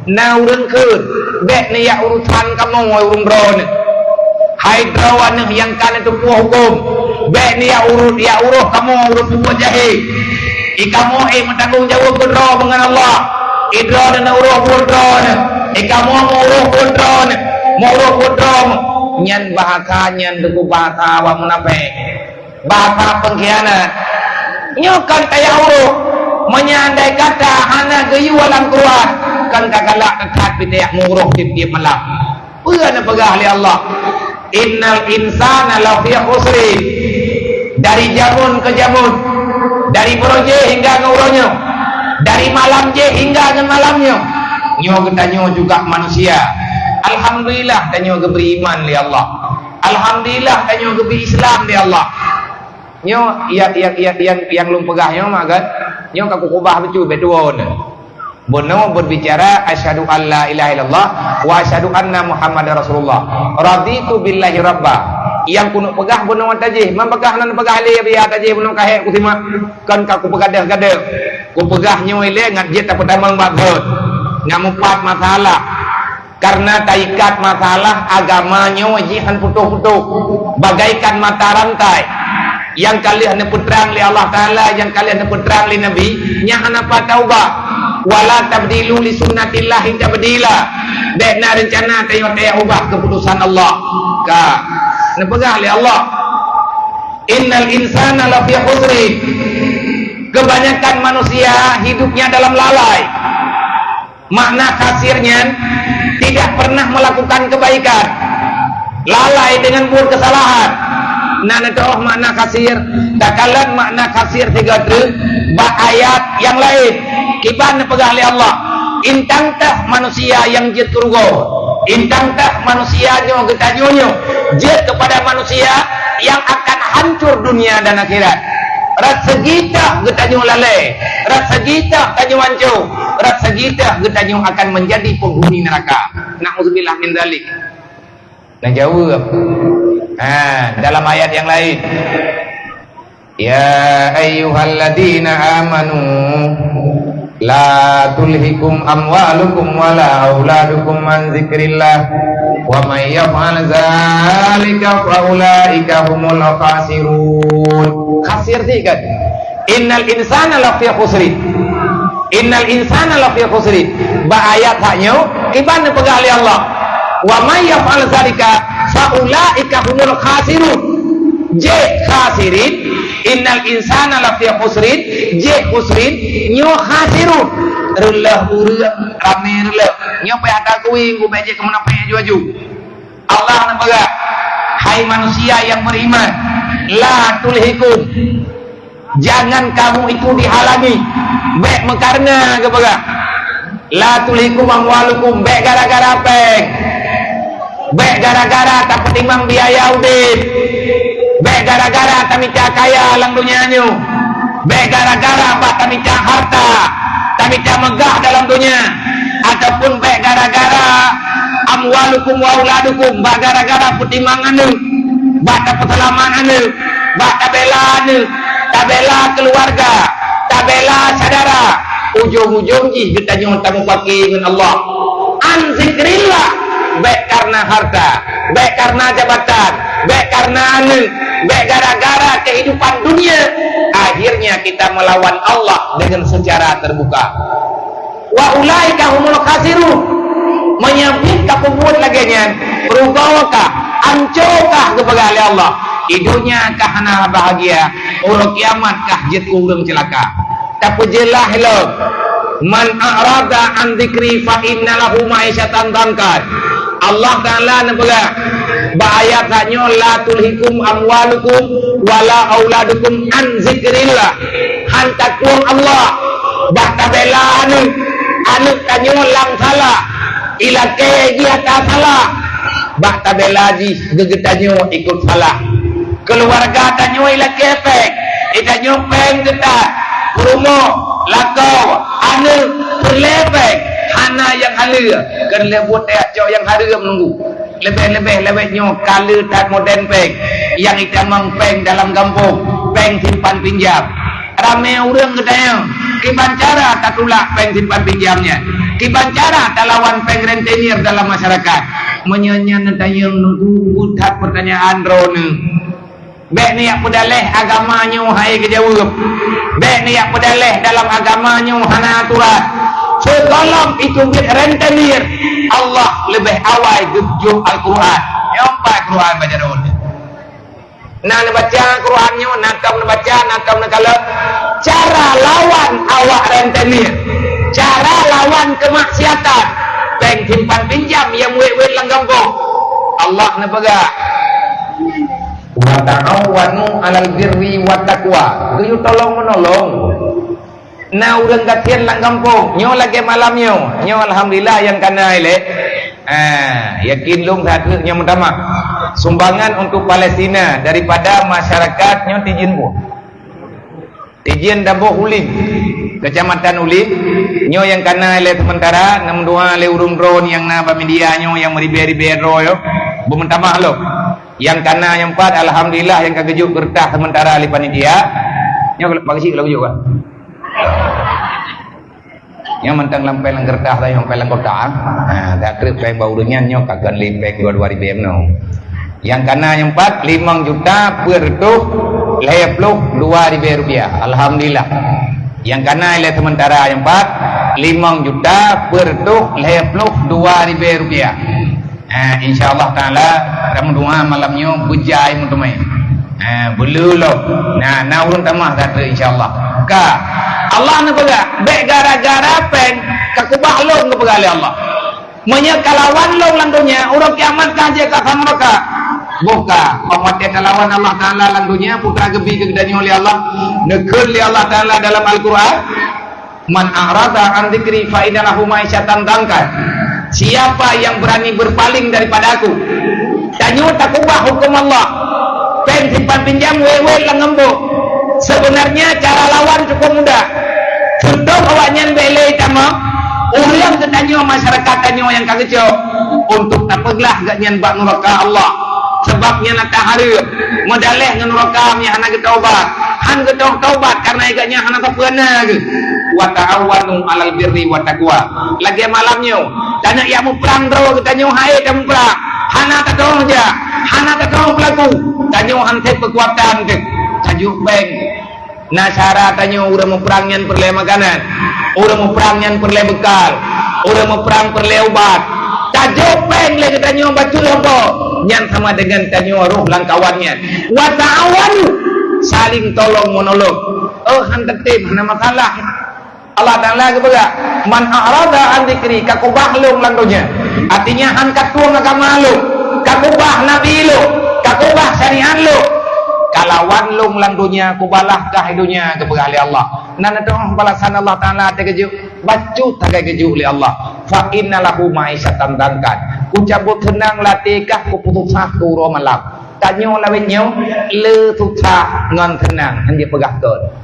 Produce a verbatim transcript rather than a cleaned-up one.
Na ureuëng kheun, bék neujak urusan kamoe ureuëng droeneuh. Hai droeneuh nyang ka neuteupeue huköm, bék neujak urut, jak uroh kamoe ureuëng peubuet jahé. I kamoe ék meutanggong jaweueb keu droe ngon Allah. I droeneuh neuroh buet droeneuh. I kamoe meuroh buet droeneuh. Meuroh buet droeneuh. Nyan bahasa nyan teungku bahasa awak munafék. Bahasa pengkhianat. Nyoe kon tajak uroh. Meunyoe andai kata hana geuyue lam Quran, kon ka galak that pih tajak meuroh tieb-tieb malam. Peue neupeugah lé Allah? "Innal insana lafi khusrin." Dari jameun ke jameun, dari uroe jéh hingga ngon uroe nyoe, dari malam jéh hingga ngon malam nyoe, nyoe geutanyoe juga manusia. Alhamdulillah, tanyoe geubri iman lé Allah. Alhamdulillah, tanyoe geubri Islam lé Allah. Nyoe, ya, ya, ya, nyang, nyang lôn peugah nyoe, mak, kan? Nyoe ka kukubah bacut, bék tuwoe. Bunoe berbicara, "Asyhadu an la ilaha illallah wa asyhadu anna Muhammadar Rasulullah. Raditu billahi rabba." Nyang keuneuk peugah bunoe tajih, man peugah nan peugah lé biya tajih bunoe kahé kusimak. Kon ka kupeugadeh-gadeh. Kupeugah nyoe ilée ngat jeuet tapeutamong bak bot. Ngat mupat masalah. Karena taikat masalah agama nyoe jih han putôh-putôh, bagaikan mata rantai nyang ka lheueh neupeutrang lé Allah Taala, nyang ka lheueh neupeutrang lé Nabi, nyan hana pat taubah. "Wala tabdilu li sunnatillahi tabdila." Bék na reuncana tayue-tayue ubah keuputusan Allah. Ka neupeugah lé Allah, "Innal insana lafi khusrin." Kebanyakan manusia hidupnya dalam lalai. Makna khasir nyan, tidak pernah melakukan kebaikan, lalai dengan buet keusalahan. Na neutôh makna khasir, takalon makna khasir sigoe teuk bak ayat nyang laén. Kiban neupeugah lé Allah, "Intang teuh manusia nyang jeuet keu rugoe, intang teuh manusia nyoe geutanyoe nyoe jeuet keupada manusia nyang akan hancur dunia dan akhirat." Rot seugi teuh geutanyoe lalée, rot seugi teuh tanyoe ancô, rot seugi teuh geutanyoe akan menjadi penghuni neraka. Na'udzubillah min dzalik. Nah, jaweueb. Ha, dalam ayat nyang laén. "Ya ayyuhalladzina amanu la tulhikum amwalukum wala auladukum an dzikrillah, wa may yaf'al dzalika fa ulaika humul khasirun." Khasir sih kan? "Innal insana lafi khusrin." "Innal insana lafi khusrin." Bak ayat hak nyoe, kiban neupeugah lé Allah, "Wa may yaf'al dzalika fa ulaika humul khasirun." Jih khasirin, "Innal insana lafi khusrin", jih khusrin, nyoe khasirun. Reuloh ureuëng, ramé reuloh. Nyoe payah takui, ubé jih keumeunafék aju-aju. Allah neupeugah, "Hai manusia yang beriman, la tulhikum, jangan kamu itu dihalangi." Bék meukareuna geupeugah, "La tulhikum amwalukum," bék gara-gara péng. Bék gara-gara tapeutimang biaya udeb. Bék gara-gara tamita kaya lam donya nyoe. Bék gara-gara bak tamita harta, tamita meugah dalam donya, ataupun bék gara-gara amwalukum wa auladukum, bak gara-gara peutimang aneuëk, bak tapeuseulamat aneuëk, bak tabela aneuëk, tabela keuluwarga, tabela syedara, ujong-ujong jih geutanyoe tamupake ngon Allah. An zikrillah, bék kareuna harta, bék kareuna jabatan, bék kareuna aneuëk, bék gara-gara kehidupan dunia, akhirnya kita melawan Allah dengan secara terbuka. Wa ulaika humul khasirun. Meunyoe bit ka peubuet lagée nyan, rugoe kah, ancô kah geupeugah lé Allah. Di donya kah hana bahagia, uroe kiamat kah jeuet keu ureuëng ceulaka. Tapeujeulaih lom, "Man a'rada an dzikri fa inna lahu ma'isyatan dhanka." Allah Taala neupeugah bak ayat nyoe, "La tulhikum amwalukum wala auladukum an dzikrillah." Han tatueng Allah bak tabela aneuëk, aneuëk tanyoe lam salah, ilakée jih ata salah, bak tabela jih geutanyoe ikot salah. Keuluwarga tanyoe ilakée péng, itanyoe péng geutak, peurumoh, lakoe, aneuëk, peureulée péng, hana nyang haleue, kon lé buet teuyak cok nyang hareuem nunggu. Leubeh-leubeh lawét nyoe ka le that modern péng, nyang itamong péng dalam gampông, péng simpan pinjam. Ramé ureuëng geutanyong, Kiban cara tatulak péng simpan pinjam nyan? Kiban cara talawan péng rentenir dalam masyarakat? Meunyoe nyan neutanyong, nunggu ubit that peurtanyaan droeneuh. Bék neujak peudaleh agama nyoe hai geujaweueb. Bék neujak peudaleh dalam agama nyoe hana aturan. Sigohlom iteubiet rentenir, Allah leubeh awai geujok Al-Qur'an. Nyoe pat Qur'an baca daun. Na neubaca Qur'an nyoe, na tom neubaca, na tom neukalon. Cara lawan awak rentenir. Cara lawan kemaksiatan. Péng simpan pinjam nyang wét-wét lam gampông. Allah neupeugah, "Wa ta'awanu 'alal birri wat taqwa." Geuyue tolong-meunolong. Na ureuëng gasien lam gampông, nyoe lagée malam nyoe. Nyoe alhamdulillah nyang kana ilée. Ah, yakin lôn that nyang meutamah. Sumbangan untuk Palestina daripada masyarakat nyoe Tijen boh. Tijen Daboh Ulim, Kecamatan Ulim. Nyoe nyang kana ilée sementara, na meudoa lé ureuëng droe nyang na bak media nyoe nyang meuribée-ribée droe nyoe. Beumeutamah lom. Nyang kana nyang pat, alhamdulillah, nyang ka geujok keureutah sementara lé panitia. Nyoe bak keuchik lôn geujok, kan? Nyang mantong lam péng lam keureutah, nyang péng lam kotak. Ha, that treuk péng bak ureuëng nyan nyoe ka kon lé péng dua, dua ribée meunoe. Nyang kana nyang pat, limong juta peuet reutôh lhée ploh dua ribée rupiah. Alhamdulillah. Nyang kana ilée sementara nyang pat, limong juta peuet reutôh lhée ploh dua ribée rupiah. Eh, insya Allah Taala, kamoe doa malam nyoe beujai meuteumé. Eh, beuleuloh. Nah, na ureuëng tamah gata insya Allah. Ka. Allah neupeugah, bék gara-gara péng ka kubah lôn, geupeugah lé Allah. Meunyoe kalawan lôn lam donya, uroe kiamat ka jeuet ka sang raka. Boh ka, pamaté talawan Allah Taala lam donya, peue ka geubi keu geutanyoe lé Allah. Neukheun lé Allah Taala dalam Al-Qur'an, "Man a'rada an dzikri fa inna lahu ma'isyatan dhanka." Siapa yang berani berpaling daripada aku? Tanyoe takubah huköm Allah. Péng simpan pinjam wét-wét lam gampông. Sebenarnya cara lawan cukup mudah. Contoh awaknyan bék lé tamong, ureuëng geutanyoe masyarakat tanyoe nyang ka geucok untuk tapeuglah gobnyan bak nuraka Allah. Sebab nyan ata hareuem, meudaleh ngon nuraka meunyo hana geutaubat. Han geutaubat karena gobnyan hana sapeue na geuh. "Wa ta'awanu 'alal birri wat taqwa." Lagée malam nyoe, tanyoe nyang muprang droe geutanyoe hai tamuprang. Hana tatong jak, hana tatong peulaku. Tanyoe han sép keukuatan teuh. Tajok péng. Na syara tanyoe ureuëng muprang nyan peureulée makanan, ureuëng muprang nyan peureulée beukal, ureuëng muprang peureulée ubat. Tajok péng lé geutanyoe bacut lompo, nyan sama dengan tanyoe roh lam kawan nyan. Wa ta'awanu, saling tolong menolong. Oh, han teutem, hana masalah. Allah Taala geupeugah, "Man a'rada an dzikri," ka kubah lôn lam donya. Artinya, han ka tueng agama lôn, ka kubah nabi lôn, ka kubah syariat lôn. Kalawan lôn lam donya, kubalah kah donya, geupeugah lé Allah. Na neuteungoh balasan Allah Taala teuh geujok, bacut sagai geujok lé Allah. "Fa inna lahu ma'isyatan dhanka." Kucabot seunang lam até kah, kupeususah keu uroe malam. Tanyoe lawét nyoe, le susah ngon seunang, han jipeugah kon.